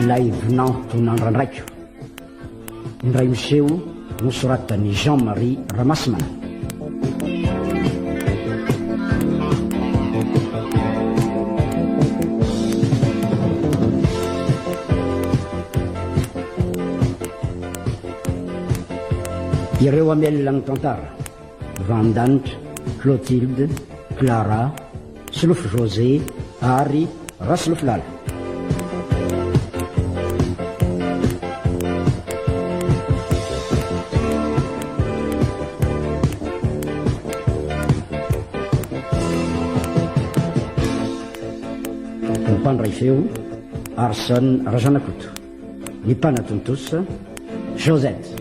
Ilay vinanto nandrandraiko. Indray miseho nosoratan'i Jean Marie Ramasimana. Ireo hamelona ny tantara, Vandanitra, Clotilde, Clara, Solofo José ary Rasolofolala. Ny mpandray feo, Arson Razanakoto. Ny mpanatontosa, Josette.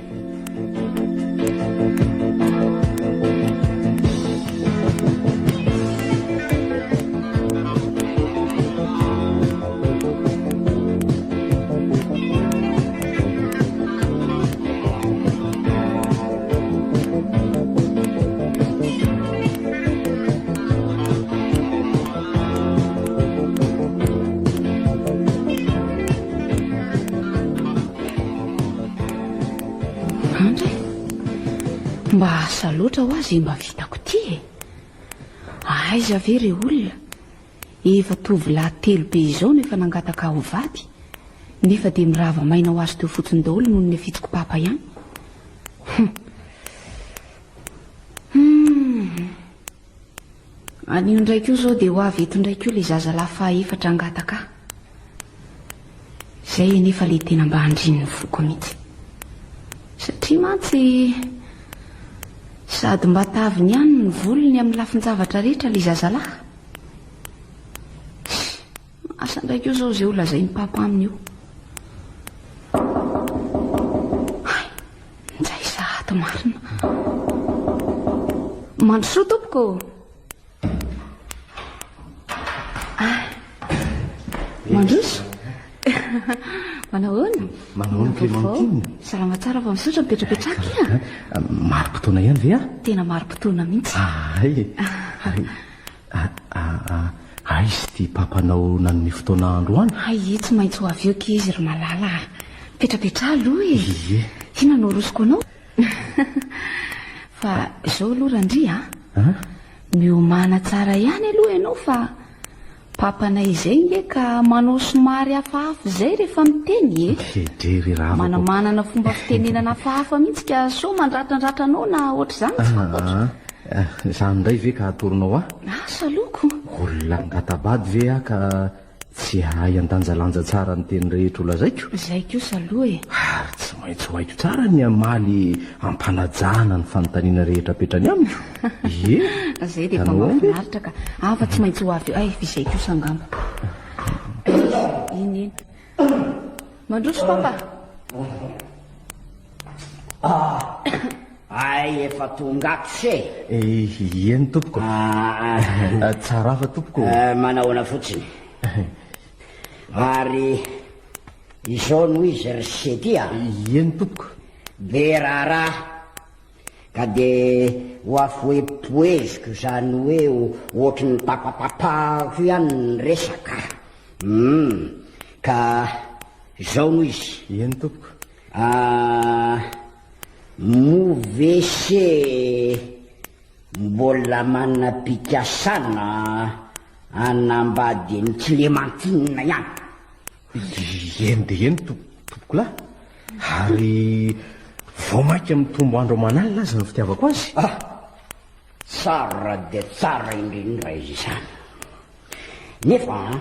Andry e! Mba asa loatra hoa izay mba vitako ity e! Aiza ve re olona? Efa tovolahy telo be izao no efa nangataka ahy ho vady, nefa dia mirava maina ho azy teo fotsiny daholo noho ny afitsiko papa ihany. Hum! Hum! Anio indray koa izao dia ho avy eto indray koa ilay zazalahy fahaefatra hangataka ahy. Izay anefa ilay tena mba andrin'ny foko mihitsy. Satria mantsy sady mba taviny ihany ny volony amin'ny lafin-javatra rehetra ilay zazalahy. Asa indray koa izao izay ho lazain'i papa aminy io. Hay, njay sahady marina. Mandrosoa tompoko. Ah, mandroso. Manahoana? Manahoana Clémentine? Salama tsara fa misaotra mipetrapetraka ia. Mari-potoana ihany ve aho? Tena mari-potoana mihitsy. Hay. Hay. Aiza ity papanao nanome fotoana androany? Hay e, tsy maintsy ho avy eo kay izy ry Malala a! Mipetrapetraha aloha e! Ie. Inona no arosoko anao? Fa izao aloha Randria a! Miomàna tsara ihany aloha ianao fa papanay izay nge ka manao somary hafahafa izay rehefa miteny e! Edrey ry ravako. Manamanana fomba fitenenana hafahafa mihitsy ka sao mandratrandratra anao na ohatr'izany tsy fantatro. Izany indray ve ka atoronao ahy? Asa loko. Olona angata-bady ve aho ka tsy hahay handanjalanja tsara ny teny rehetra ho lazaiko? Izay kosa aloha e. Ary tsy maintsy ho haiko tsara ny hamaly am-panajana ny fanontaniana rehetra apetrany amiko. Ie. Izay dia efa mahafinaritra ka. Ah, fa tsy maintsy ho avy eo. Ay, izay kosa angamba. Iny iny. Mandroso papa. Ah, ay efa tonga ato se. Eh, eny tompoko. Ah, ah. Tsara fa tompoko. Eh, manahoana fotsiny. Ary izao no izy ry se ty a. Eny tompoko. Be raharaha. Ka de ho afoepoeziko izany hoe ohatry ny tapatapahako ihany ny resaka. Humm. Ka izao no izy. Eny tompoko. Ah, moa ve se mbola manam-pikasana hanambady an'i Clémentine ihany? Eny dia eny tompokolahy, ary vao mainka mitombo andro aman'alina aza ny fitiavako azy. Ah! Tsara dia tsara indrindra izany. Nefa an!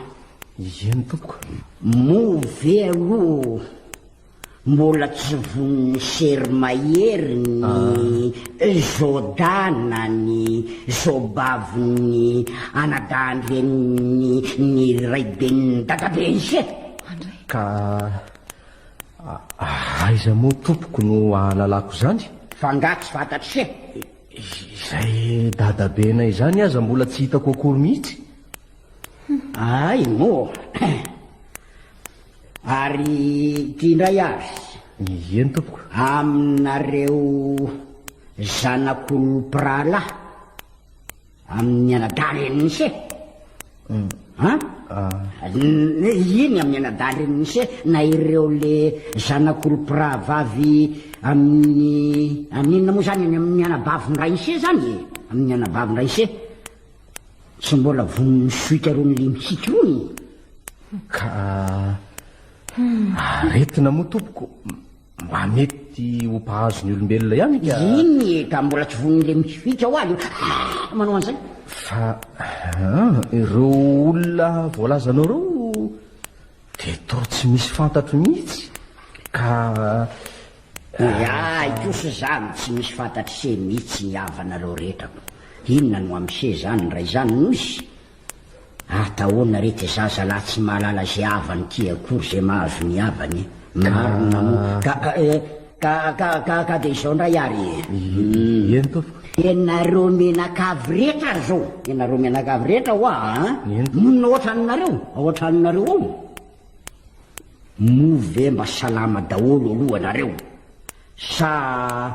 Eny tompoko. Moa ve aloha Mbola tsy vonon'ny sery mahery ny Joda na ny Jobavin'ny anadahin-dreniny ny raiben'ny dadabeny se. Ka aiza moa tompoko no ahalalako izany? Fa angaha tsy fantatry se? Izay dadabenay izany aza mbola tsy hitako akory mihitsy. Ay moa. Ary ity indray ary. Eny tompoko. Aminareo zanak'olom-pirahalahy, amin'ny anadahy renin'ise. An? Iny amin'ny anadahy-renin'i se na ireo le zanak'olom-pirahavavy amin'ny, amin'ny inona moa zany, any amin'ny anabavin-drain'i se zany e, amin'ny anabavin-drain'i se. Tsy mbola vonon'ny sohika rony le mihiky rony. Ka aretina moa tompoko mba mety ho mpahazo ny olombelona ihany ka. Iny e, ka mbola tsy vonon'le mihiky ao aly manao an'izay. Fa ireo olona voalazanao ireo dia toa tsy misy fantatro mihitsy ka. Ny ahy kosa izany tsy misy fantatry se mihitsy ny havanareo rehetra ko. Inona no amse zany raha izany no izy? Atahoana re ty zazalahy tsy mahalala ze havany ty akory ze mahazo ny havany e. Marina moa. Ka ka ka ka ka de izao ndray ary e. Eny tompoko. Ianareo mianakavy rehetra ary zao, ianareo mianakavy rehetra hoa a, monina ao an-tranonareo, ao an-tranonareo ao. Moa ve mba salama daholo aloha nareo? Sa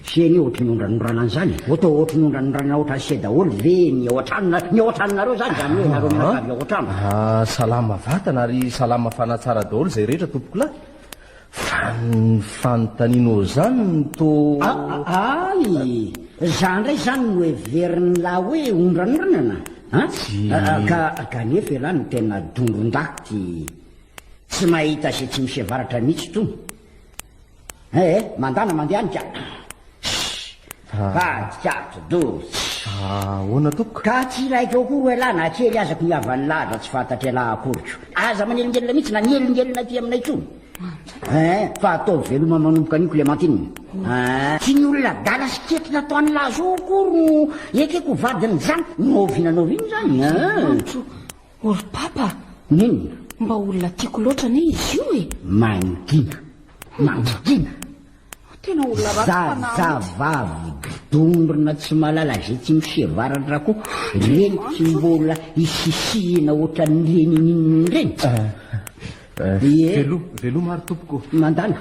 f'eny ohatry ny ondranondrana an'izany e? Ohatra ohatry ny ondranondrana ohatran'ny se daholo ve ny ao an-trano na ny ao an-tranonareo zany izany hoe nareo mianakavy ao an-trano? Ah, salama vatana ary salama fanahy tsara daholo izay rehetra tompokolahy. Fa ny fanontanianao izany no toa. Ay! Za indray izany no heverin'lah hoe ondranondranana an? Tsy. Ka kanefa elah no tena dondron-daty tsy mahita izay tsy misy avaratra mihitsy itony. Eh eh, mandana mandeha any ka. Vadika atidoha. Ahoana tompoko? Ka tsy ilaiko akory elah na kely aza ko ny havan'lah aza tsy fantatr'elah akory ko. Aza manelingelina mihitsy na mielingelina aty aminay tsony. Eh, fa ataovy veloma manomboka anio Clémentine. Eh, tsy ny olona adala sy ketrina ataon'lah zao akory no ekeko ho vadiny zany. N'oviana n'oviana zany eh. O ry papa! N'inona? Mba olona tiako loatra anie izy io e! Mangina! Mangina! Tena olona ratsy fanahy mihitsy. Zazavavy dondrona tsy mahalala izay tsy misevaratra koa ireny tsy mbola isisihina ohatran'ireny ininona ireny. Ie. Veloma, veloma ary tompoko. Mandana.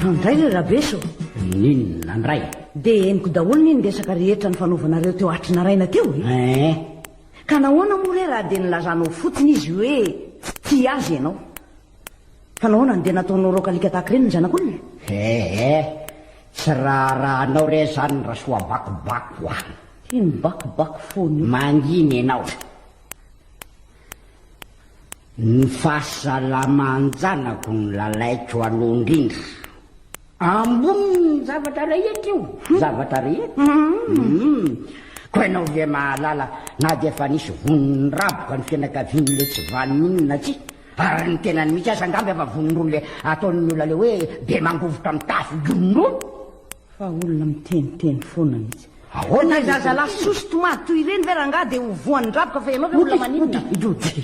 Andray ry Rabeso. N'inona ndray? Dia henoko daholo ny resaka rehetra nifanaovanareo teo hatry naraina teo e. Eh. Ka nahoana moa re raha dia nilazanao fotsiny izy hoe tsy tia azy ianao? Fa nahoana no dia nataonao raoka alika tahaka ireny ny zanak'olona? Eh eh. Tsy raharahanao re zany Rasoabakobako a. Ity mibakobako foana io. Mangina ianao. Ny fahasalaman-janako no lalaiko aloha indrindra. Ambonin'ny zavatra rehetra io, zavatra rehetra. Koa ianao ve mahalala na dia efa nisy vonin'ny raboka ny fianakavian'ilay tsy vanon'inona tsy? Ary ny tenany mihitsy aza angamba efa vonon-drony ilay ataon'ny olona ilay hoe be mangovitra mitafy gony-rony. Fa olona miteniteny foana mihitsy. Ahoana Ilay zazalahy soso tomady toy ireny ve rangahy dia ho voan'ny raboka fa ianao ve olona maninona? Ody,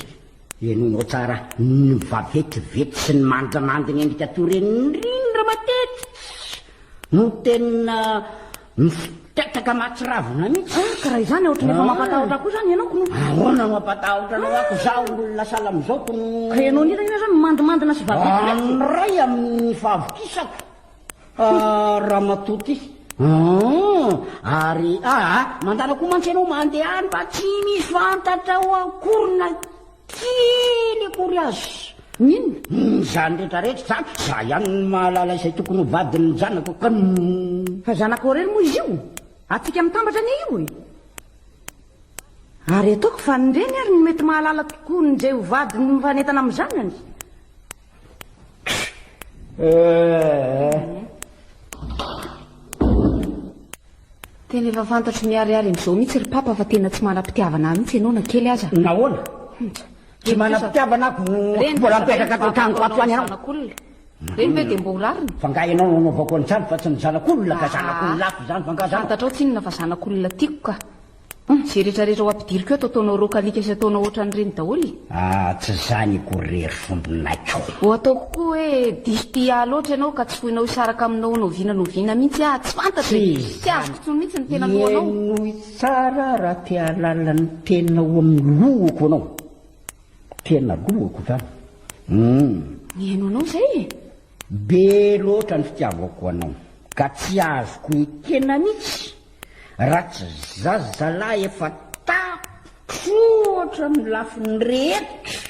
henoinao tsara ny vavetivety sy ny mandimandiny endrika toy ireny indrindra matetika no tena mifitrataka mahatsiravina mihitsy. Ah, ka raha izany ohatran'ny efa mampatahotra koa izany ianao kono. Ahoana no mampatahotra anao ako zaho olona sahala amin'izao kono. Ka ianao indrindra anie izany mandimandina sy vavetivety. Andray amin'ny fahavokisako. Ah, ramatoa ty. Ah, ary ah, mandala koa mantsy ianao mandeha any fa tsy misy fantatrao akory na kely akory aza. Ny inona? Izany rehetra rehetra izany, za ihany no mahalala izay tokony ho vadin'ny zanako ka. Fa zanakao irery moa izy io? Antsika mitambatra anie io e! Ary ataoko fa ny reny ary no mety mahalala tokoa ny izay ho vadiny mifanentana amin'ny zanany. Eh. Tena efa fantatro miharihary amin'izao mihitsy ry papa fa tena tsy manam-pitiavana ahy mihitsy ianao na kely aza. Nahoana? Tsy manam-pitiavana aho mbola mipetraka ato an-tranoko ato ihany ianao. Reny ve dia mba ho rariny? Fa nga ianao no anaovako an'izany fa tsy ny zanak'olona ka zanak'olona hafa izany fa nga zanako. Fantatrao tsinona fa zanak'olona tiako ka. Izay rehetra rehetra ho ampidiriko eto ataonao rokalika sy ataonao ohatran'ireny daholo e. Ah tsy izany akory re ry sombinaiko. Ho ataoko koa hoe diso tia ahy loatra ianao ka tsy foinao hisaraka aminao n'oviana n'oviana mihitsy aho, tsy fantatro e! Tsy azoko intsony mihitsy ny tena lohanao. Henoy tsara raha te hahalala ny tena ao amin'ny lohako ianao. Tena lohako izany. Hum. Nihaino anao izay e! Be loatra ny fitiavako anao ka tsy azoko ekena mihitsy raha tsy zazalahy efa tapitra amin'ny lafiny rehetra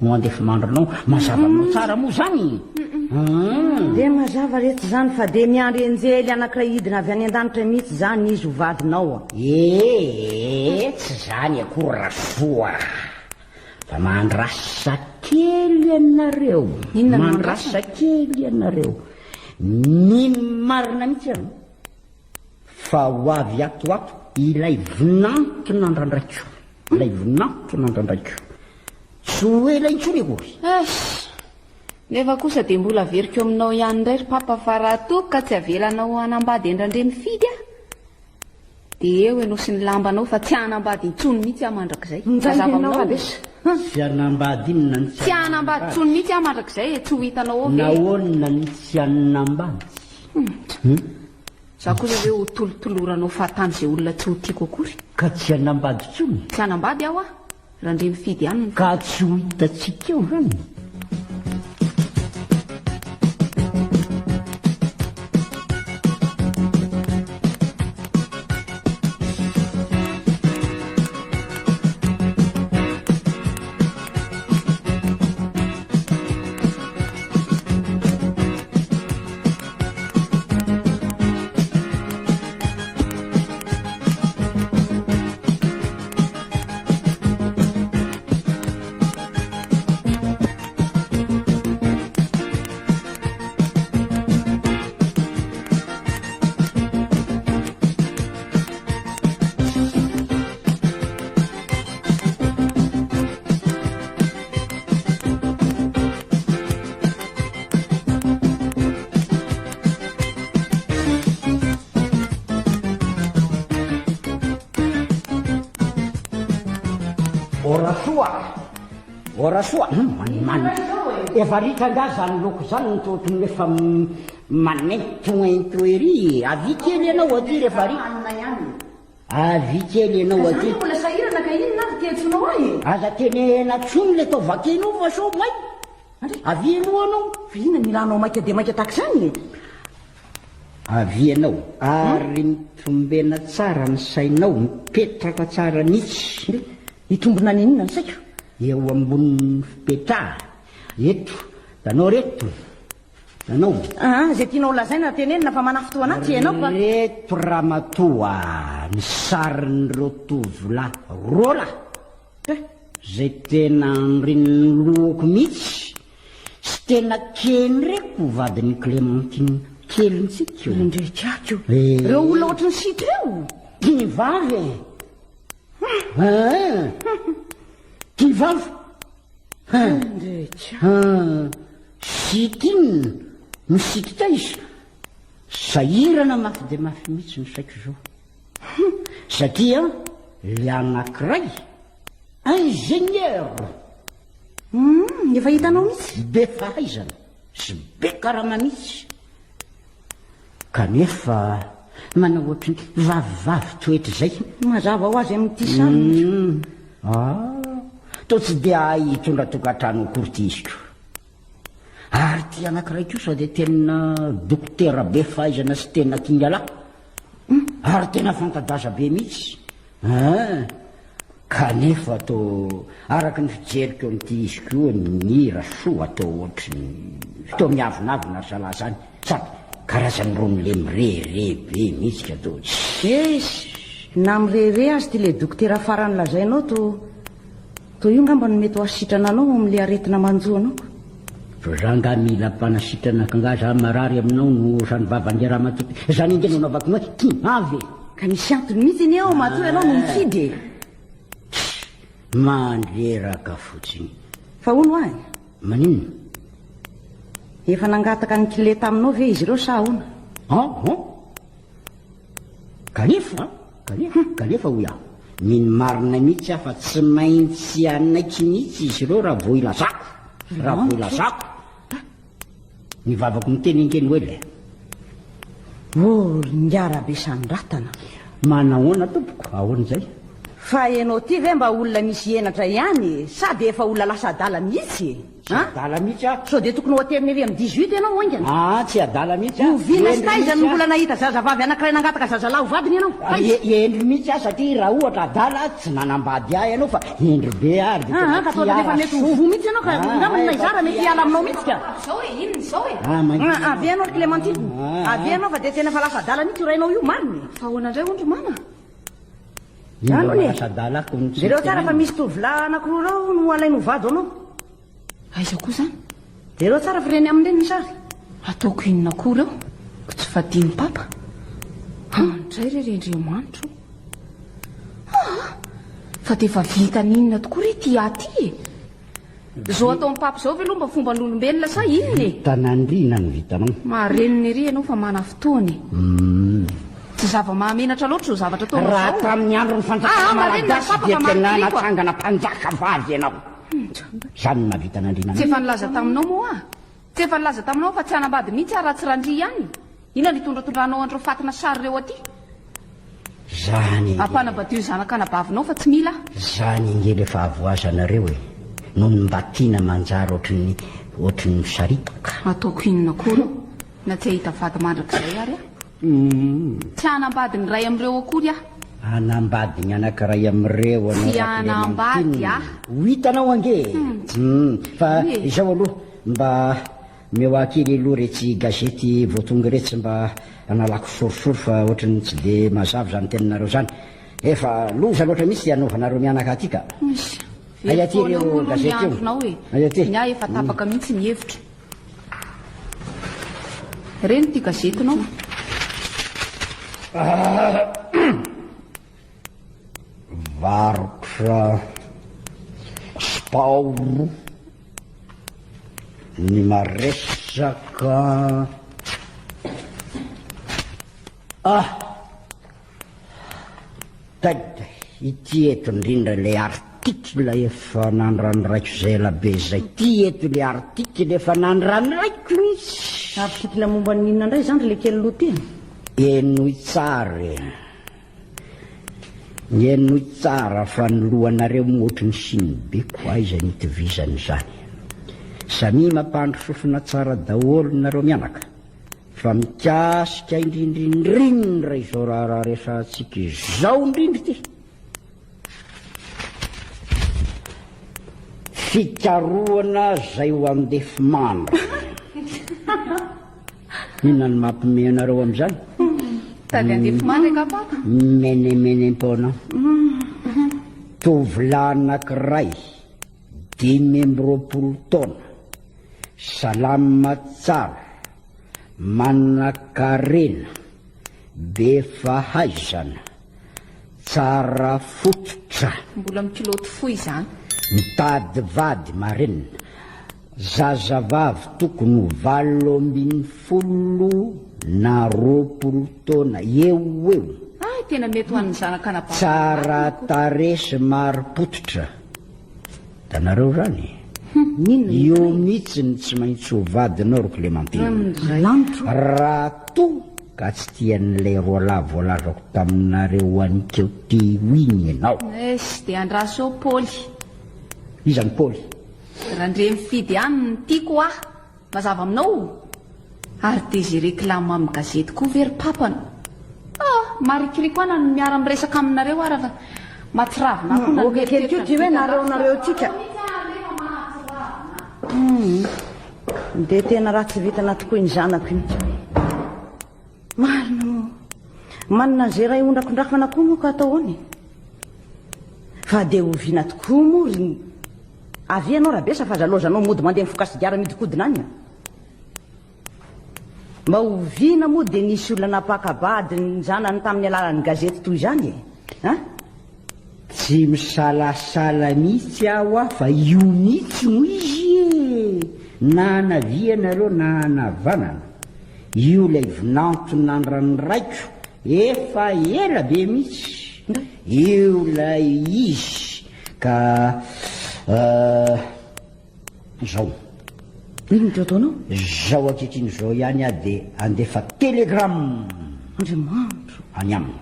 no andefimandrinao. Mazava aminao tsara moa izany? Hum. Dia mazava retsy izany fa dia miandry anjely anankiray hidina avy any an-danitra mihitsy izany izy ho vadinao a! Ee, tsy izany akory Rasoa a! Fa mahandrasa kely ianareo. Inona no Mahandrasa kely ianareo. Mino marina mihitsy aho fa ho avy ato ho ato ilay vinanto nandrandraiko. Ilay vinanto nandrandraiko. Tsy ho ela intsony akory. Eish! Nefa kosa dia mbola averiko aminao ihany indray ry Papa fa raha toa ka tsy avelanao hanambady an-dRandriamifidy aho dia eo ianao sy ny lambanao fa tsy hanambady intsony mihitsy aho mandrakizay. Mazava aminao? Tsy hanambady inona ny tsy hanambady intsony mihitsy aho mandrakizay e, tsy ho hitanao eo ve? Nahoana ny tsy hanambady? Hum. Za kosa ve ho tolotoloranao fahatany izay olona tsy ho tiako akory? Ka tsy hanambady intsony? Tsy hanambady aho ah! Randriamifidy ihany no. Ka tsy ho hitantsika eo izany? O Rasoa! O Rasoa! Hum, man, efa ritra angaha zany loko zany no toa ohatran'ny hoe efa manentoento ery e! Avia kely ianao aty rehefa ritra. Avia kely ianao aty. Za mbola sahirana ka inona ary ty antsoinao ahy e? Aza tenena tsony le taovakinao fa sao may. Avia aloha anao. Fa inona no ilanao maika dia maika tahaka izany e? Avia ianao ary mitombena tsara ny sainao, mipetraka tsara mihitsy. Hitombina ny inona ny saiko? Eo ambonin'ny fipetrahana. Eto, hitanao reto, hitanao. Aa, izay tianao lazaina tenenina fa manafintohana ahy tsy ianao fa. Reto ramatoa ny sarin'ireo tovolahy roalahy. Zay tena andrin'ny lohako mihitsy sy tena kendreko ho vadin'i Clémentine kelintsika io. Ndry ko. Ireo olona ohatry ny sita ireo. Tia vavy e. Hein. Tia vavy. Hein. Ndry ko. Sita inona? Misita taiza? Sahirana mafy dia mafy mihitsy ny saiko izao. Hum! Satria le anakiray ingénieur. Hum! Efa hitanao mihitsy. Be fahaizana sy be karama mihitsy. Kanefa manao ohatry ny vavivavy toetra izay. Mazava ho azy amin'ity sary. Hum! Ah! Toa tsy dia hahay hitondra tokantrano akory ity izy ko. Ary ity anankiray kosa dia tena dokotera be fahaizana sy tena kingalahy. Ary tena fanta-daza be mihitsy. Hein! Kanefa toa araka ny fijeriko an'ity izy koa ny Rasoa toa ohatry ny toa miavonavona ry zalahy zany sady karazan'irony le mirehareha be mihitsy ka toa tsy Esy! Na mirehareha aza ity le dokotera farany lazainao toa toa io ngamba no mety ho hasitrana anao amin'le aretina manjo anao ko. Fa za nga mila mpanasitrana ka nga za marary aminao no zany vavan'le ramatoa ty. Zany ange no anaovako ny hoe tinavy e! Ka misy antony mihitsy anie ao matoa ianao no mifidy e! Tssy! Mandreraka fotsiny. Fa hono hoa e! Maninona? Efa nangataka ny clé taminao ve izy ireo sa ahoana? An! An! Kanefa, kanefa, kanefa hoy aho, mino marina mihitsy aho fa tsy maintsy hanaiky mihitsy izy ireo raha vao ilazako, raha vao ilazako. Ny vavako miteny ange Noely e. Oh, ry ingahy Rabesandratana. Manahoana tompoko, ahoana izay? Fa ianao ity ve mba olona misy henatra ihany e, sa dia efa olona lasa adala mihitsy e? Tsy adala mihitsy aho. Sao dia tokony ho aterina ery amin'ny 18 ianao haingana? Aa, tsy adala mihitsy aho. Oviana sy Hendry taiza no mihitsy mbola aho. nahita zazavavy anankiray nangataka zazalahy ho vadiny ianao? Taiza? Hendry mihitsy aho satria raha ohatra adala tsy nanambady ahy ianao fa hendry be aho ary dia Aa, tena ka toa tia ahy efa mety ho Rasoa. voa mihitsy ianao ka Aa, angamba na efa izaho raha mety tia hiala ahy. aminao mihitsy ka. Izao e, inona izao e? Aa, mangina. Aa, avia ianao ry Clémentine. Aa. Avia ianao fa dia tena efa lasa adala mihitsy io rainao io, marina e. Fa ahoana indray hono ry mama? Indro Zany e. lasa adala ako ny tsy Jereo tsara fa tenenina. misy tovolahy anankiroa ireo no alainy ho vady ho anao. Aiza koa izany? Jereo tsara fa ireny amin'ireny ny sary. Ataoko inona koa ireo? Ko tsy fadin'i papa. Andray re ry Andriamanitro o. Aa! Fa dia efa vitan'ny inona tokoa re ity ahy ity e? Izao ataon'i papa izao ve aloha mba fomban'olombelona sa inona e? Vitan'andriana no vitanao. Marenina ery ianao fa manafotoana e. Tsy zava-mahamenatra loatra izao zavatra ataonao Raha izao. tamin'ny andron'ny fanjakana Aa, marenina ry malagasy papa dia fa tena marikiriko a. natsangana mpanjaka vavy ianao. Izany no mahavita an'andriana Tsy anao. efa nilaza taminao moa aho? Tsy efa nilaza taminao aho fa tsy hanambady mihitsy aho raha tsy Randria ihany? Inona no itondratondranao an'ireo fatina sary ireo aty? Zany ange. Ampanabadio ny zanak'anabavinao fa tsy mila aho. Zany ange le fahavoazanareo e, nony mba tiana manjary ohatry ny ohatry ny misaritaka. Ataoko inona koa ireo na tsy hahita vady mandrakizay ary aho. Tsy hanambady ny iray amin'ireo akory aho. Hanambady ny anankiray amin'ireo anao Tsy hanambady Ra-Clémentine. aho. Ho hitanao ange e. Fa izao aloha mba Omeo ahy kely aloha retsy gazety vao tonga iretsy mba hanalako sorisory fa ohatran'ny tsy dia mazava izany teninareo izany. Efa loza loatra mihitsy ity anaovanareo mianaka aty ka. Eish, Aiza very aty foana eo ireo koa aloha ny gazety io? andronao e. Aiza aty? Ny ahy efa tapaka mihitsy ny hevitro. Ireny ity gazetinao. Varotra spaoro ny maresaka ah! Taita ity eto indrindra ilay article efa nandrandraiko izay ela be izay. Ity eto ilay article efa nandrandraiko mihitsy. Article momba ny inona indray izany ry lekely loha ity? Henoy tsara e. Henoy tsara fa ny lohanareo moa ohatry ny sinibe ko aiza ny itovizany izany. Samia mampandry sofina tsara daholo nareo mianaka fa mikasika indrindra indrindra izao raharaha resahantsika izao indrindra ity. Fikarohana izay ho andefimandry. Inona no mampime anareo amin'izany? Tady andefimandry angaha papa? Menemenem-poana. Tovolahy anankiray, 25 taona, salama tsara, manankarena, be fahaizana, Tsara fototra. Mbola mikilaoty fohy izany. Mitady vady marenina. Zazavavy tokony ho 18 na 20 taona eo ho eo. Hay, tena mety ho an'ny zanak'anabavy Tsara tarehy sy marim-pototra. Hitanareo izany? Io mihitsy no tsy maintsy ho vadinao ry Clémentine. Raha toa ka tsy tian'ilay roalahy voalazako taminareo anikeo teo iny ianao. Eish, dia andraso eo Paoly. Iza ny Paoly? Randriamifidy ihany no tiako ah! Mazava aminao? Ary dia ze réclame amin'ny gazety koa ve ry papa no. Ah! Marikiriko ana ny miara miresaka aminareo ara fa. Mahatsiravina ahy koa Ok kely koa ty hoe nareo nareo ty ka. Hum. Dia tena ratsy vintana tokoa iny zanako iny. Marina moa. Manana an'izay ray ondrakondrafana koa moa ka atao ahoana e? Fa dia oviana tokoa moa ry Avia ianao Rabesa fa aza lozanao mody mandeha mifoka sigara mihodinkodina any a. Mba oviana moa dia nisy olona nampaka-bady ny zanany tamin'ny alalan'ny gazety toy izany e? An? Tsy misalasala mihitsy aho ah fa io mihitsy no izy e! Na anavia nareo na anavanana, io ilay vinanto nandrandraiko efa ela be mihitsy, io ilay izy ka euh. Zao. Inona ty ataonao? Zao ankehitriny zao ihany aho dia handefa telegram. Andriamanitro. Any aminy.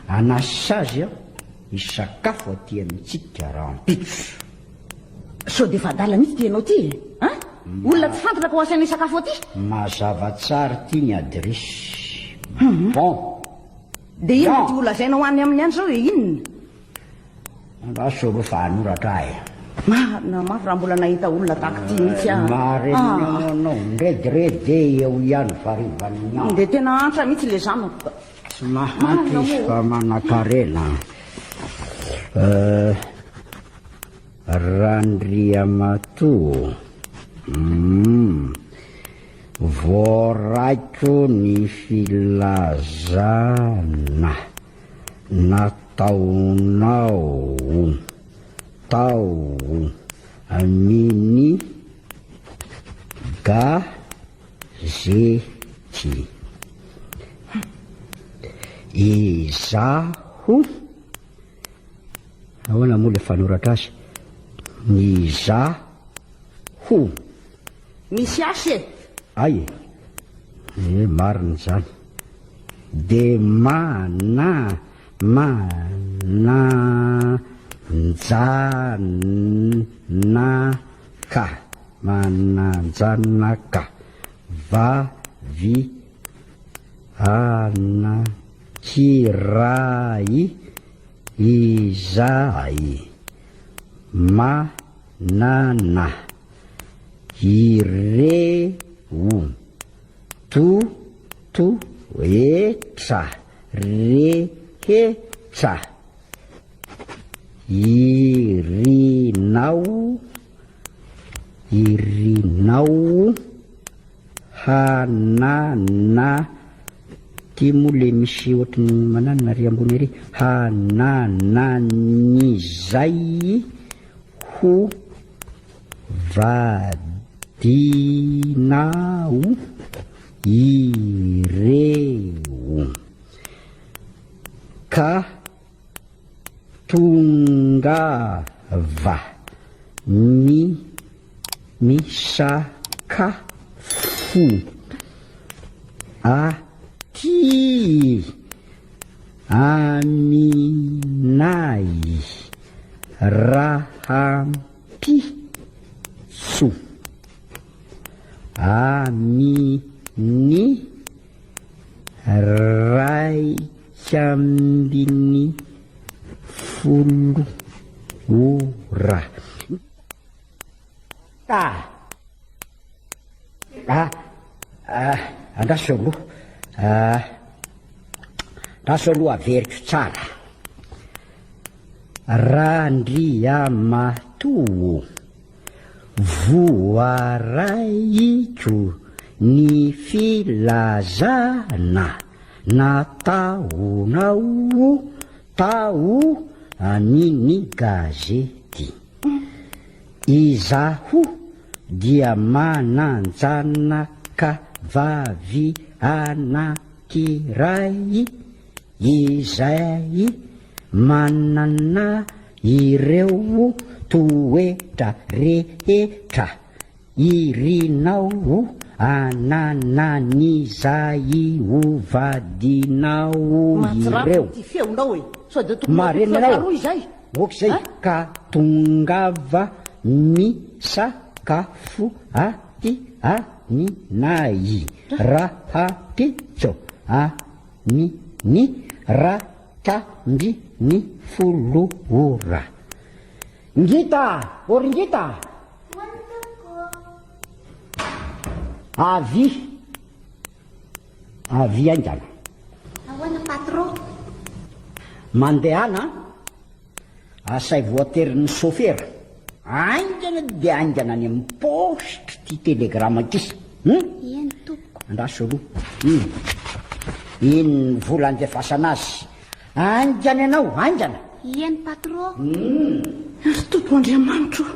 Hanasa azy aho hisakafo aty amintsika rahampitso. Sao dia efa adala mihitsy ty ianao ty e? An? Olona tsy fantatra ka ho asaina hisakafo aty? Mazava tsara ity ny adiresy. Bon. Dia inona ty ho lazainao any aminy any zao e? Inona? Andraso aloha fa hanoratra ahy e. Marina mafy raha mbola nahita olona tahaka ity mihitsy aho. Marina anao, mirediredy eo ihany farivan'ny andro. Dia tena antra mihitsy ilay zanako ka. Tsy mahantra izy fa manankarena. Euh, Randriamatoa, hum, voaraiko ny filazana. Nataonao tao amin'ny gazety. Izaho, ahoana moa ilay fanoratra azy? Izaho. Misy asa e! Hay e! Eh, marina izany. De ma na ma na nja na ka ma na nja na ka va vi a na ki ra i izay ma na na ireo to to e tra re he tra irinao irinao hanana ty moa le misy ohatry ny mananana ary ambony ery hananan'izay ho Vadinao ireo ka tongava mi misakafo aty aminay raha Pitso amin'ny 11 ora. Ah! Ah! Ah! Andraso aloha. Ah! Andraso aloha averiko tsara. Randriamatoa, voaraiko ny filazana nataonao tao amin'ny gazety. Izaho dia manan-janaka vavy anankiray. Izay manana ireo toetra rehetra irinao ananan'izay ho vadinao ireo. Marina ianao, ok izay ka tongava misakafo aty aminay rahampitso a. Ny ny ra. 11 ora. Ngita! Ô ry Ngita! Hoany tompoko ô! Avia! Avia haingana. Ahoana patron? Mandehana asaivo aterin'ny sôfera haingana dia haingana any amin'ny paositra ity telegrama ity. Hum? Eny tompoko. Andraso aloha. Hum. Iny ny vola andefasana azy. Haingana ianao, haingana. Eny patron. Hum. Ry Tompo Andriamanitro o!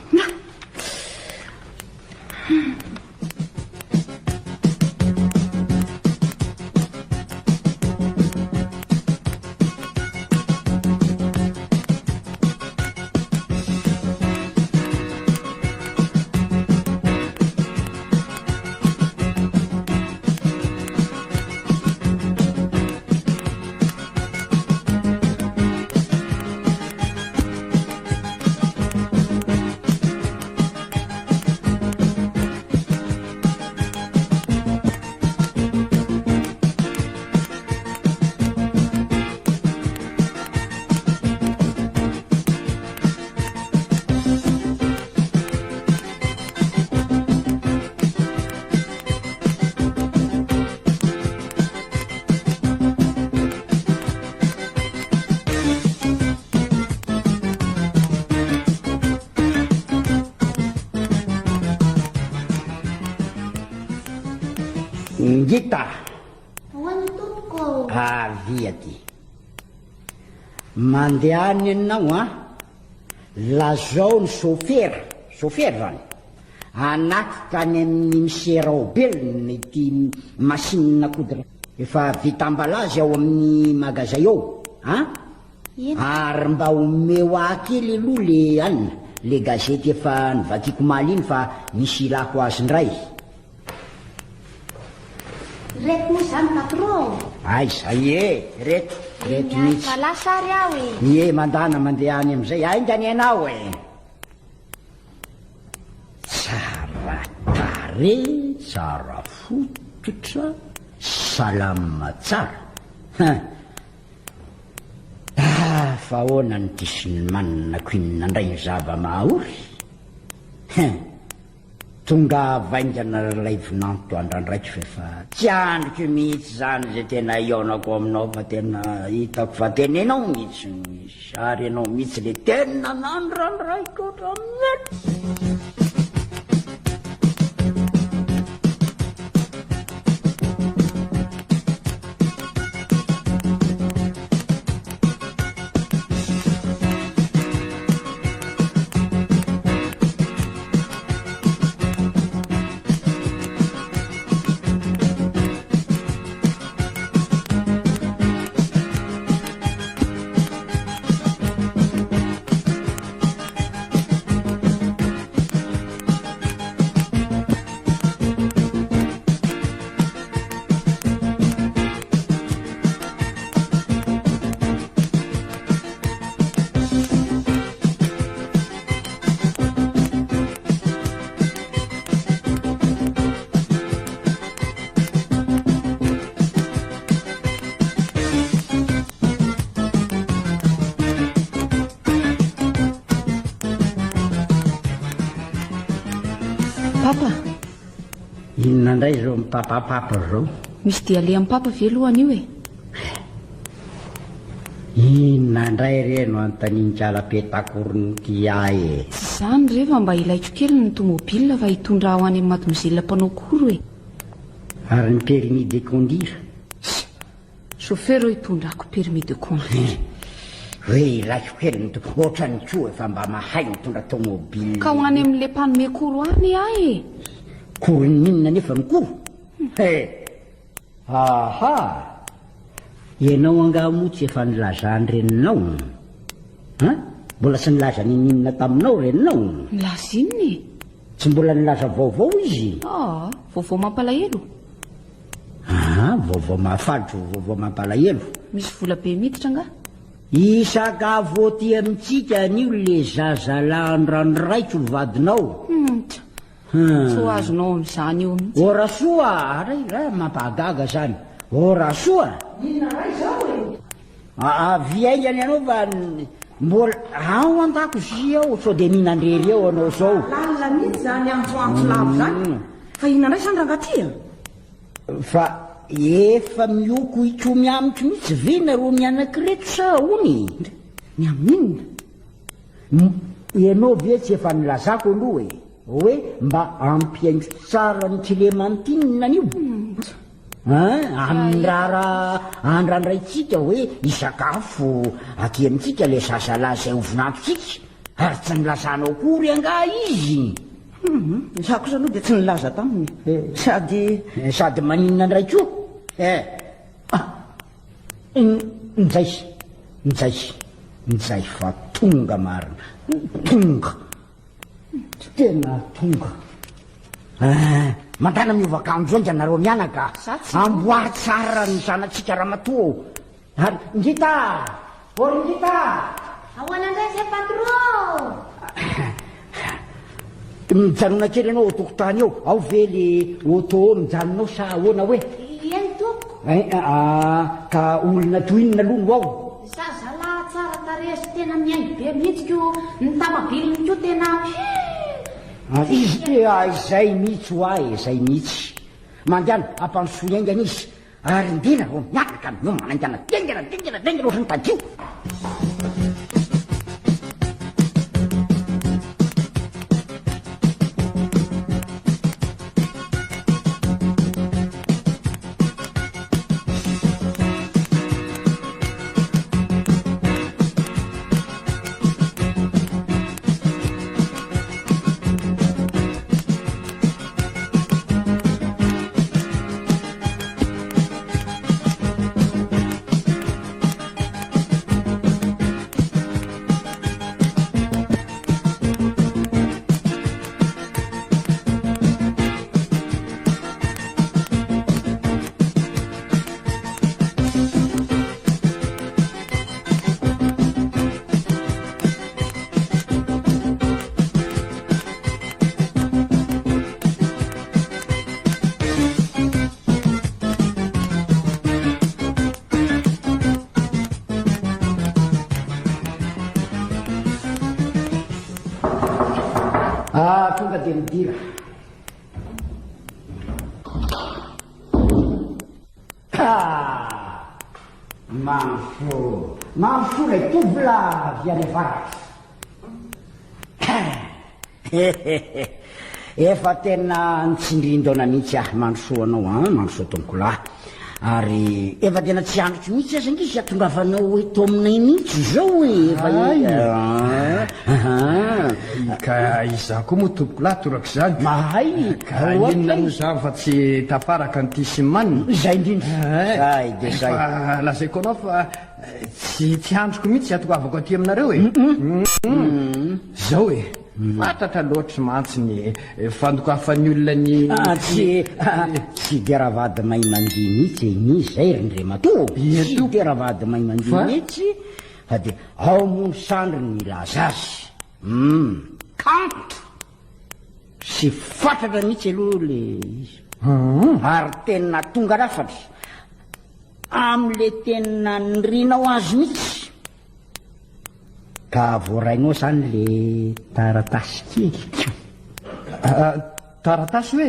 Ngita! Ahoana tompoko? Avia aty. Mandehana ianao an! Lazao ny sôfera, sôfera zany, hanatitra any amin'ny Mse Raobelina ity machine à coudre efa vita emballage ao amin'ny magazay ao an! Ary mba omeo ahy kely aloha le anona, le gazety efa novakiako omaly iny fa misy ilako azy indray. Reto moa izany patron ô? Aiza? Ie, reto, reto mihitsy. Ka lasa ary aho e. Ie, mandana mandeha any amin'izay. Haingana ianao e. Tsara tarehy, tsara fototra, salama tsara. Hein. Ah, fa ahoana ny diso-nimanina ko inona indray ny zava-mahaory? Hein. Tonga vaingana r'ilay vinanto andrandraiko f'efa tsy andriko mihitsy izany izay tena hihaonako aminao fa tena hitako fa tena ianao mihitsy no izy ary ianao mihitsy le tena nandrandraiko hatramin'ny Papa. Inona indray izao mipapapapa izao? Misy dia alehan'i Papa ve aloha anio e? Inona indray re no anontanian-kala petakorona ity ahy e? Tsy izany re fa mba ilaiko kely ny tomobile fa hitondra ahy ho any amin'ny mademoiselle mpanao cours e. Ary ny permis de conduire? Ss! Chauffeur hitondrako permis de conduire. Hoe ilaiko kely ny ohatrany koa efa mba mahay mitondra tomobile. Ka ho any amin'ilay mpanome cours any ahy e. Cours n'inona nefa ny cours? He! Aha! Ianao angaha moa tsy efa nilazan'ny reninao? An? Mbola tsy nilaza n'inon'inona taminao reninao? Nilaza inona e? Tsy mbola nilaza vaovao izy? Aa, vaovao mampalahelo? Aa, vaovao mahafaly tsy vaovao mampalahelo. Misy vola be miditra angaha? Hisakafo aty amintsika anio le zazalahy andrandraiko vadinao. Hum, Tsy ho azonao amin'izany eo mihitsy. Ô Rasoa a! Ray ra mampahagaga zany. Ô Rasoa! Inona ray izao e? Avia haingana ianao fa mbola ao an-dakozia ao sao dia mihinan-drery eo anao izao. Lalina mihitsy izany antsoantso lava izany. Fa inona indray izany rangahy ty a? Fa efa mioko hikomy amiko mihitsy ve nareo mianaka ireto sa ahoana e? Ny amin'inona? Ianao ve tsy efa nilazako aloha e? Hoe mba ampihaingo tsara ny Clémentine anio? Hein? Amin'ny raharaha andrandraintsika hoe hisakafo aty amintsika ilay zazalahy izay ho vinantontsika, ary tsy nilazanao akory angaha izy? Hum, izaho kosa aloha dia tsy nilaza taminy. Sady. Sady maninona indray koa? Eh! Ah! Njay, njay, njay fa tonga marina, tonga. Tena tonga. Eh, mandana miova akanjo haingana nareo mianaka. Amboary tsara ny zanatsika ramatoa ô. Ary Ngita! Ô ry Ngita! Ahoana indray izay patron? Mijanona kely ianao ao tokotany eo. Ao ve le auto mijanona ao sa ahoana hoe? Eny tompoko. Eh, ah, ka olona toy inona aloha no ao? Zazalahy tsara tarehy sy tena mihaingo be mihitsy ko, ny tamabiliny koa tena hii. Izy ty ah, izay mihitsy hoa e, izay mihitsy. Mandehana ampandrosoy haingana izy ary ndena vao miaraka miomana haingana dingana dingana dingana ohatran'ny tadio. Ah, tonga dia midira. Ah, Mandrosoa, mandrosoa ilay tovolahy avy any avaratra. Efa tena nitsindrin-daona mihitsy aho mandrosoa anao an, mandrosoa tompokolahy. Ary efa tena tsy andriko mihitsy aza ange izy hatongavanao eto aminay mihitsy izao e, efa Ka izaho koa moa tompokolahy torak'izany. Mahay. Ka inona moa izany fa tsy tafaraka an'ity sy manina. Izay indrindra. Zay dia zay. Efa lazaiko anao fa tsy tsy andriko mihitsy hatongavako aty aminareo e. Zao e. Fatratra loatra mantsy ny fandokafan'ny olona ny. Ah, tsy tsy dia ravady mahay mandihy mihitsy e, ny izay ry Ndrematoa. Tsy dia ravady mahay mandihy mihitsy fa dia ao moa ny sandriny milaza azy. Hum, kanto sy fatratra mihitsy aloha le izy. Ary tena tonga lafatra amin'le tena nirinao azy mihitsy. Ka voarainao zany le taratasy kely. Taratasy hoe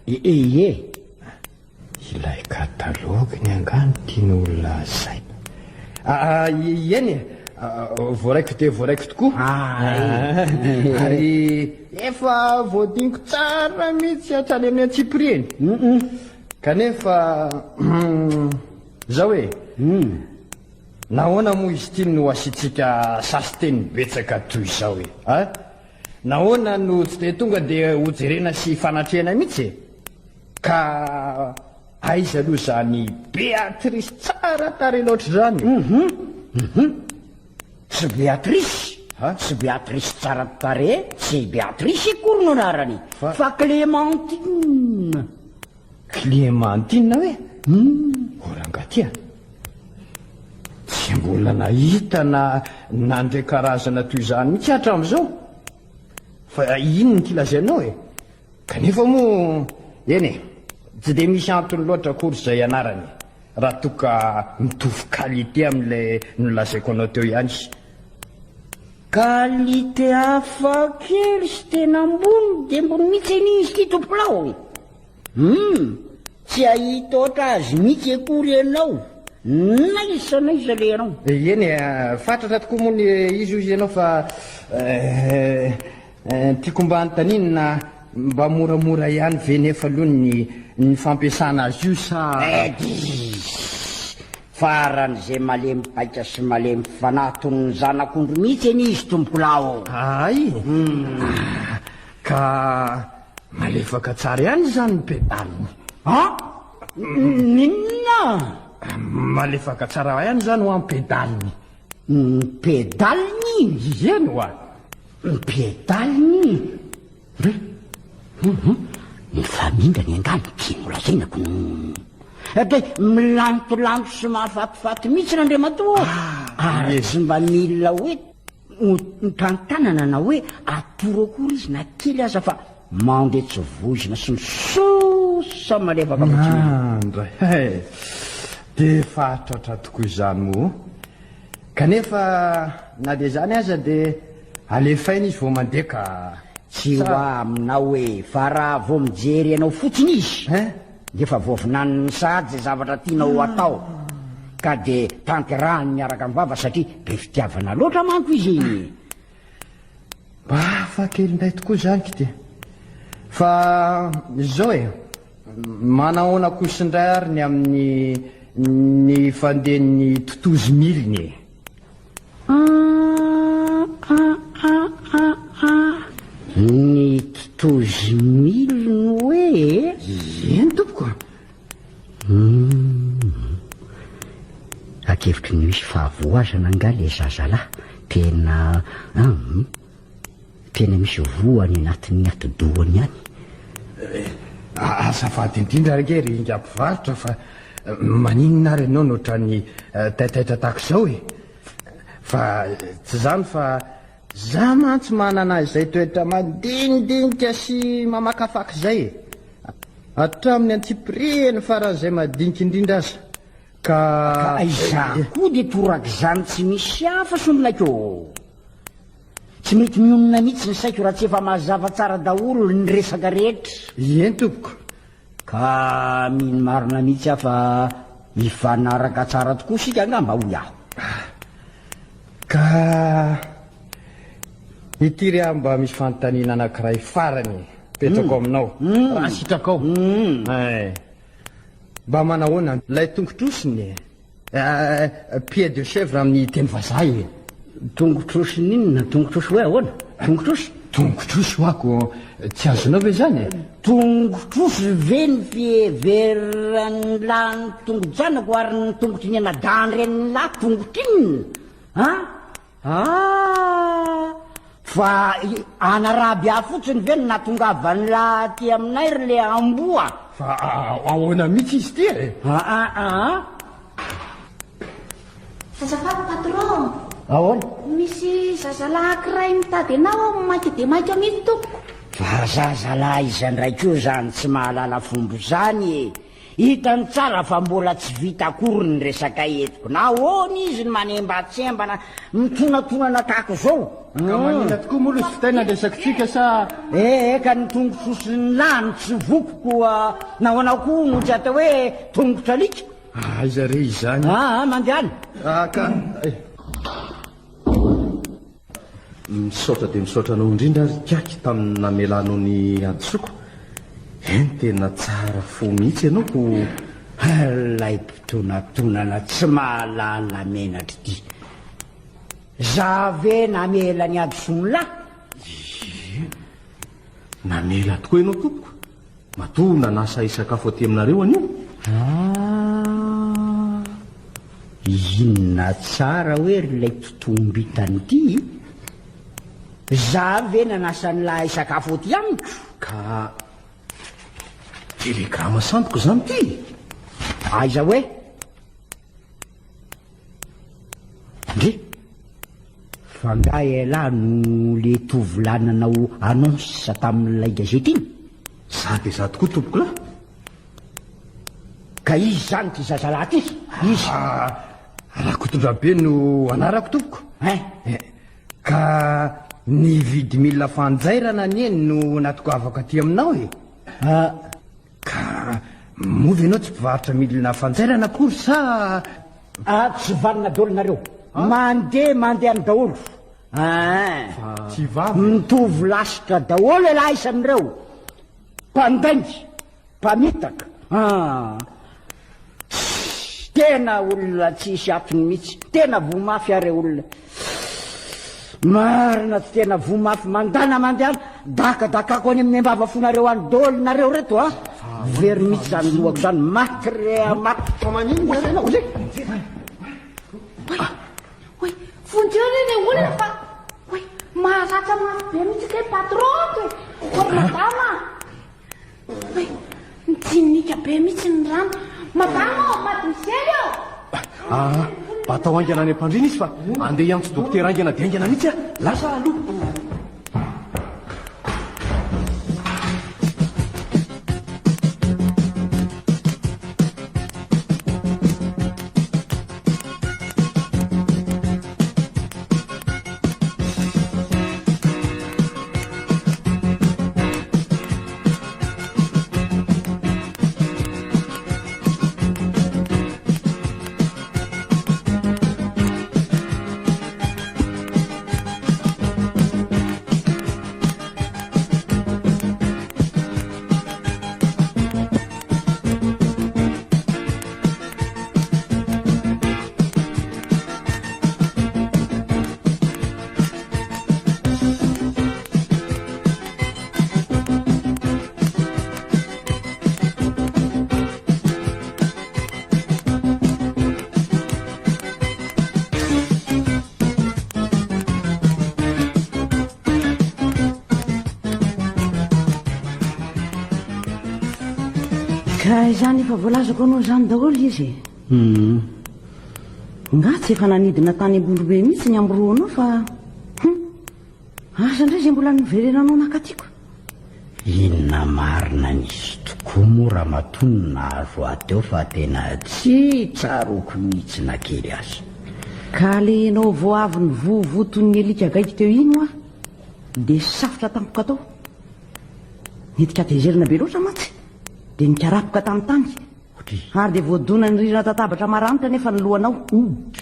e? Ie. Ilay kataloginy angaha no tian'ny olona lazaina? Eny e, voaraiko dia voaraiko tokoa. Ary efa voadiniko tsara mihitsy hatrany amin'ny antsipiriany. Kanefa izao e, nahoana moa izy ity no asiantsika sasin-teny betsaka toy izao e? Nahoana no tsy dia tonga dia hojerena sy hifanatrehana mihitsy e? Ka aiza aloha izany Béatrice tsara tarehy loatra izany e? Hum hum Tsy Béatrice, tsy Béatrice tsara tarehy, tsy Béatrice akory no anarany fa Clémentine. Clémentine hoe? Hum, o rangahy ty a! Tsy mbola nahita na nandre karazana toy izany mihitsy aho hatramin'izao. Fa inona ity lazainao e? Kanefa moa, eny e, tsy dia misy antony loatra akory izay anarany e. Raha toa ka mitovy qualité amin'ilay nolazaiko anao teo ihany. Qualité hafa kely sy tena ambony dia ambony mihitsy anie izy ity tompokolahy ô! Hum! Tsy hahita ohatra azy mihitsy akory ianao n'aiza n'aiza alehanao. Eny e, fatratra tokoa moa ny izy hoy ianao fa tiako mba anontaniana na mba moramora ihany ve nefa aloha ny ny fampiasana azy io sa. Edizz! Faran'izay malemy paika sy malemy fanahy toy ny zanak'ondry mihitsy anie izy tompokolahy ô! Hay! Ka malefaka tsara ihany izany ny pedaliny. An! N'inona? Malefaka tsara ihany izany hoa ny pedaliny. Ny pedaliny? Eny hoa! Ny pedaliny? Hum! Hum! Ny famindrany angaha no tiany holazaina ko. Dia milantolanto sy mahafatifaty mihitsy Randriamatoa ô! Ary tsy mba mila hoe tantanana na hoe atoro akory izy na kely aza fa mandeha tsy voizina sy misosa malefaka fotsiny. Andray e! Dia fahatratra tokoa izany moa. Kanefa na dia izany aza dia alefaina izy vao mandeha ka. Tsy ho aminao e, fa raha vao mijery anao fotsiny izy dia efa voavinaniny sahady izay zavatra tianao ho atao ka dia tanterahiny miaraka amin'ny vava satria be fitiavana loatra manko izy e. Mba hafa kely indray tokoa izany k'ity. Fa izao e, manahoana kosa indray ary ny amin'ny ny fandehan'ny totozy milina e? Ny totozy milina hoe e? Eny tompoko a! Humm. Ankevitry ny misy fahavoazana angaha le zazalahy? Tena humm. Tena misy voa any anatin'ny atidohany any. Azafady indrindra ange ry ingahy mpivarotra fa maninona ary ianao no ohatran'ny taitaitra tahaka izao e? Fa tsy izany fa za mantsy manana izay toetra mandinidinika sy mamakafaka izay e! Hatramin'ny antsipirihany faran'izay madinika indrindra aza ka. Ka izaho koa dia torak'izany tsy misy hafa sombinaiko ô! Tsy mety mionona mihitsy ny saiko raha tsy efa mazava tsara daholo ny resaka rehetra. Eny tompoko. Ka mino marina mihitsy aho fa mifanaraka tsara tokoa isika angamba hoy aho. Ka ity ry aho mba misy fanontaniana anankiray farany petrako aminao raha sitrakao. Eh, mba manahoana ilay tongotr'osiny e? Pied de chèvre amin'ny teny vazaha e. Tongotr'osy n'inona? Tongotr'osy hoe ahoana? Tongotr'osy? Tongotr'osy ho ako, tsy azonao ve izany e? Tongotr'osy ve ny fiheveran'ny lahy ny tongo-janako ary ny tongotry ny anadahin-drenin'ny lahy tongotr'inona? An? Ah! Fa anaraby ahy fotsiny ve no nahatongavan'lah aty aminay ry le amboa? Fa ahoana mihitsy izy ity e? Aa aa. Azafady patron. Ahoana? Misy zazalahy ankiray mitady anao ao maika dia maika mihitsy tompoko. Fa zazalahy iza indray koa izany tsy mahalala fomba izany e? Hitany tsara fa mbola tsy vita akory ny resakay eto. Nahoana izy no manembatsembana, mitonatonana tahaka izao? Ka manina tokoa moa aloha vitaina ny resakitsika sa? Eh, ka ny tongotr'osin'ny lahy no tsy voky koa nahoana koa no tsy atao hoe tongotr'alika? Aiza re izany? Aa, mandehana. Ah, ka. Eh. Misaotra dia misaotra anao indrindra ry Ikaky tamin'ny namelanao ny hadisoako. Eny tena tsara fo mihitsy ianao ko. Ilay mpitonatonana tsy mahalala menatra ity. Za ve namela ny hadisoan'lah? Ie, namela tokoa ianao tompoko. Matoa nanasa hisakafo aty aminareo anio. Ah! Inona tsara hoe ry ilay totohom-bintana ity? Za ve nanasa an'lah hisakafo aty amiko? Ka telegrama sandoka izany ity? Aiza hoe? Ndry! Fa nga elah no le tovolahy nanao annonce tamin'ilay gazety iny? Za dia za tokoa tompokolahy. Ka iza izany ity zazalahy ity? Iza? Ah, Rakotondrabe no anarako tompoko. Hein? Eh, ka ny vidy milina fanjairana anie no natongavako aty aminao e. Ah. Ka moa ve ianao tsy mpivarotra milina fanjairana akory sa... Ah, tsy vanona daholo nareo. Mandeha mandeha any daholo. Hein. Tsy vava. Mitovy lasitra daholo ialahy isan'ireo. Mpandainga, mpamitaka. Ah. Tena olona tsisy atony mihitsy. Tena voa mafy aho re olona. Marina tsy tena voa mafy mandana mandehana dakadakako any amin'ny ambavafonareo any daholo nareo reto a. Very mihitsy zany lohako zany maty re a maty. Fa maninona re ianao e? Oay, oay, vonjeo re ilay olona fa oay, maratra mafy be mihitsy kay patron ato e. Oay madama a. Oay, mitsinika be mihitsy ny rano. Madama ô, mademoiselle ô. Ah, mba atao haingana any am-pandriana izy fa andeha hiantso dokotera haingana dia haingana mihitsy aho. Lasa aloha. Ka izany efa voalazako anao izany daholo izy e. Hum. Nga tsy efa nanidina tany Ambondrombe mihitsy ny ambiroanao fa hum. Asa indray izay mbola noverenanao nankatiko. Inona marina nisy tokoa moa ramatoa no nahazo ahy teo fa tena tsy tsaroako mihitsy na kely aza. Ka le enao vao avy nivovoa toy ny alika gaigy teo iny hoa dia safotra tampoka tao. Nidika hatezerana be loatra mantsy dia nikarapoka tamin'ny tany. Ary dia voadonan'ny rirana tatabatra maranitra anefa ny lohanao.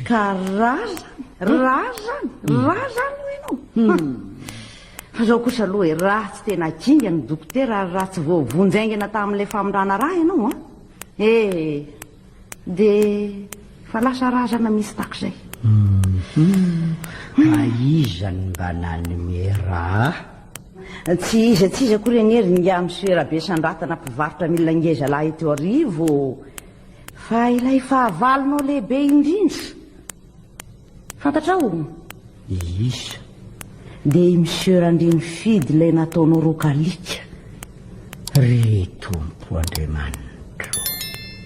Ka ra zany, ra zany, ra zany hoy ianao. Fa izao kosa aloha e, raha tsy tena kinga ny dokotera ary raha tsy voavonjy haingana tamin'ilay famindrana ra ianao an, eh, dia efa lasa razana mihitsy tahak'izay. Ka iza no mba nanome ra ahy? Tsy iza tsy iza akory anie ry ingahy Monsieur Rabesandratana mpivarotra milina ngeza lahy eto Iarivo fa ilay fahavalonao lehibe indrindra. Fantatrao? Iza? Dia i Monsieur Randriamifidy ilay nataonao rokalika. Ry Tompo Andriamanitro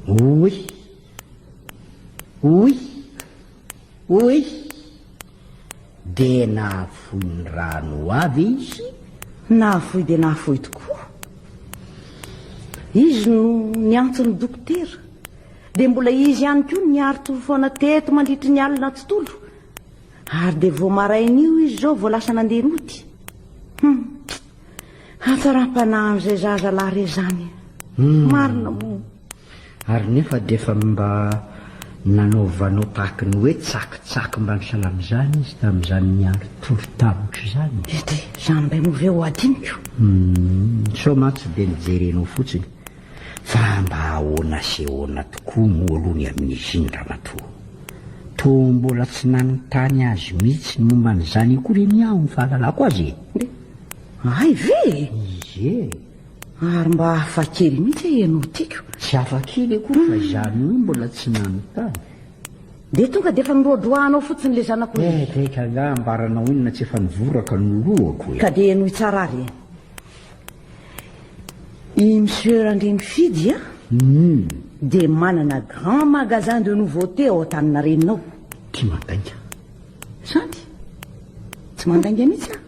o! Oy! Oy! Oy! Dia nahafoy ny rano ho avy izy? Nahafoy dia nahafoy tokoa. Izy no niantso ny dokotera. Dia mbola izy ihany koa no niari-tory foana teto mandritry ny alina tontolo. Ary dia vao maraina io izy izao vao lasa nandeha nody. Hum! Hatsaram-panahin'izay zaza lahy re izany. Marina moa. Ary nefa dia efa mba nanaovanao tahaky ny hoe tsakitsaky mba nisalamizany izy tamin'izany niari-tory tamiko izany. Ety, izany indray moa ve ho adinoko? Hum, sao mantsy dia nijerenao fotsiny. Fa mba ahoana sy ahoana tokoa moa aloha ny amin'izy iny ramatoa? Toa mbola tsy nanontany azy mihitsy ny momba an'izany akory anie aho ny fahalalako azy e! Hay ve e! Izy e! Ary mba hafa kely mihitsy e ianao tiako. Tsy hafa kely akory fa izany hoe mbola tsy nanontany. Dia tonga dia efa noroadroahanao fotsiny ilay zanak'olona. Eh, teka angaha ambaranao inona tsy efa nivoraka ny lohako e! Ka dia henoy tsara ary e! I Monsieur Randriamifidy a, dia manana grand magasin de nouveautés ao Antaninarenina ao. Tia mandainga. Zany? Tsy mandainga mihitsy aho.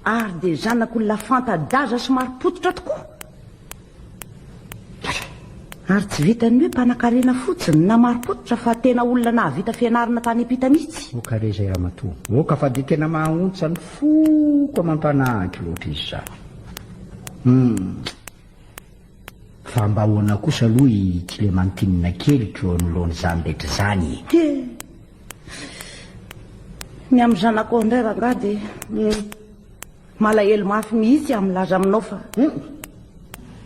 Ary dia zanak'olona fanta-daza sy marim-pototra tokoa. Ary tsy vitan'ny hoe mpanakarena fotsiny na marim-pototra fa tena olona nahavita fianarana tany am-pita mihitsy. Oka re izay ramatoa. Oka fa dia tena mahaontsa ny foko amam-panahiko loatra izy izany. Hum. Fa mba ahoana kosa aloha i Clémentine keliko eo anoloan'izany rehetra izany e? He! Ny amin'ny zanakao indray rangahy dia malahelo mafy mihitsy aho milaza aminao fa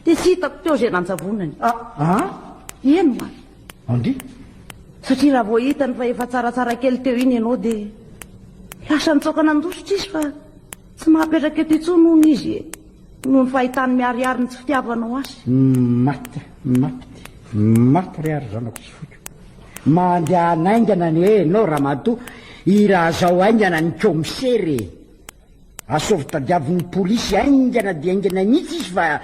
dia tsy hitako teo izay nanjavonany. Ah! Eny ho'a. Andry? Satria raha vao hitany fa efa tsaratsara kely teo iny ianao dia lasa nitsoaka nandositra izy fa tsy mahapetraka eto intsony hono izy e. Noho ny fahitany miharihary ny tsy fitiavanao azy. Maty, maty, maty re ary zanako tsy foiko. Mandehana haingana anie ianao ramatoa, ilazao haingana ny kaomisera e. Asaovy tadiavin'ny polisy haingana dia haingana mihitsy izy fa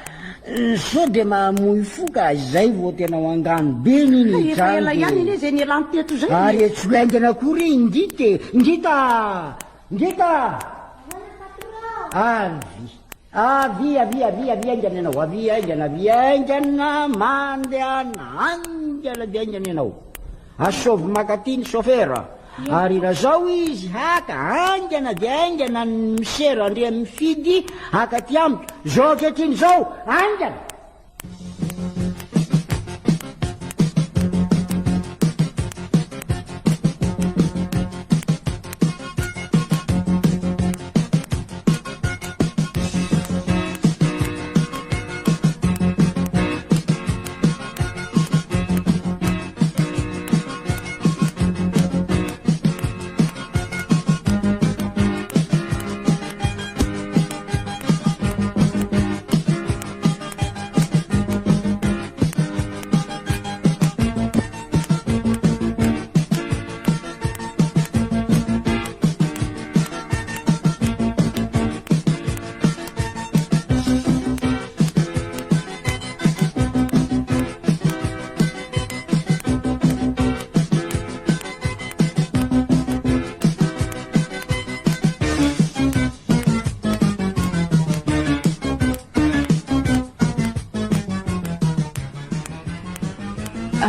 sao dia mamoy fo ka izay vao tena ho angano be ny iny Efa ela ihany anie izay nialany teto izay e. Ary tsy ho haingana akory Ingita e. Ingita! Ngita! Avy! Avia, avia, avia, avia haingana ianao, avia haingana, avia haingana, mandehana haingana dia haingana ianao. Asaovy mankaty ny sôfera, ary ilazao izy haka haingana dia haingana ny misera Andriamifidy haka aty amiko, izao ankehitriny izao, haingana!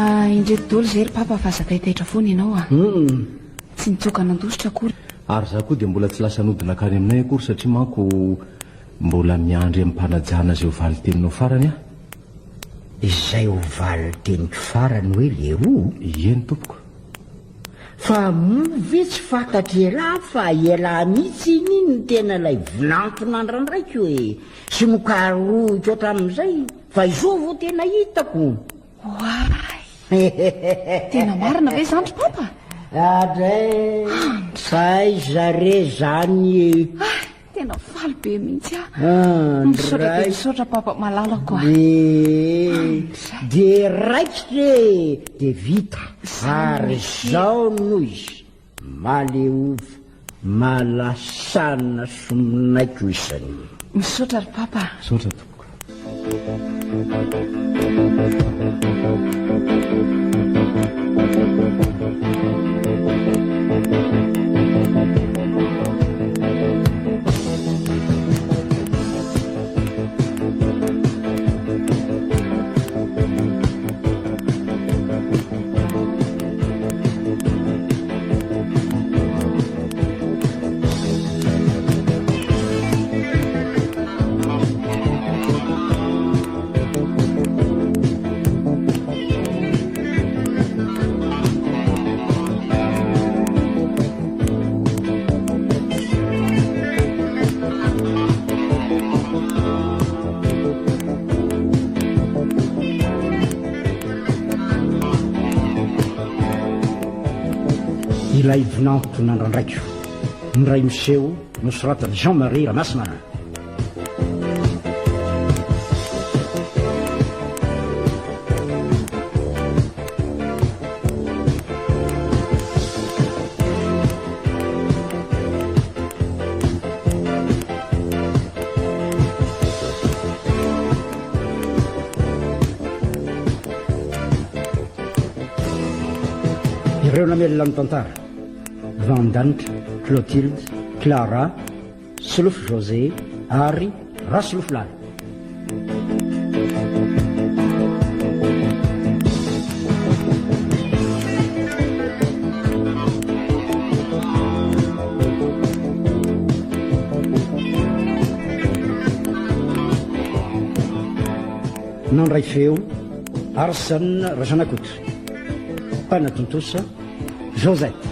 Ah, indreto daholo izay ry papa fa aza taitaitra foana ianao ah. Tsy nitsoaka nandositra akory. Ary za koa dia mbola tsy lasa nody nankany aminay akory satria manko mbola miandry amim-panajana izay ho valin-teninao farany aho. Izay ho valin-teniko farany hoe leroa? Ieny tompoko. Fa moa ve tsy fantatr'ialahy fa ialahy mihitsy iny no tena ilay vinanto nandrandraiko e! Sy nokarohiko hatramin'izay fa izao vao tena hitako. Oay! Tena marina ve izany ry papa? Adray! Taiza re zany e? Tena faly be mihitsy aho. Misaotra dia misaotra papa malalako a. Dia dia raikitra e, dia vita. Ary izao no izy, maleova, malasana sominaiko isany. Misaotra ry papa. Misaotra tompoko. Ilay vinanto nandrandraiko, indray miseho nosoratan'i Jean Marie Ramasina. Ireo namelona ny tantara, Vandanitra, Clotilde, Clara, Solofo José ary Rasolofo Lala. Nandray feo, Arsène Razanakoto. Mpanatontosa, Josette.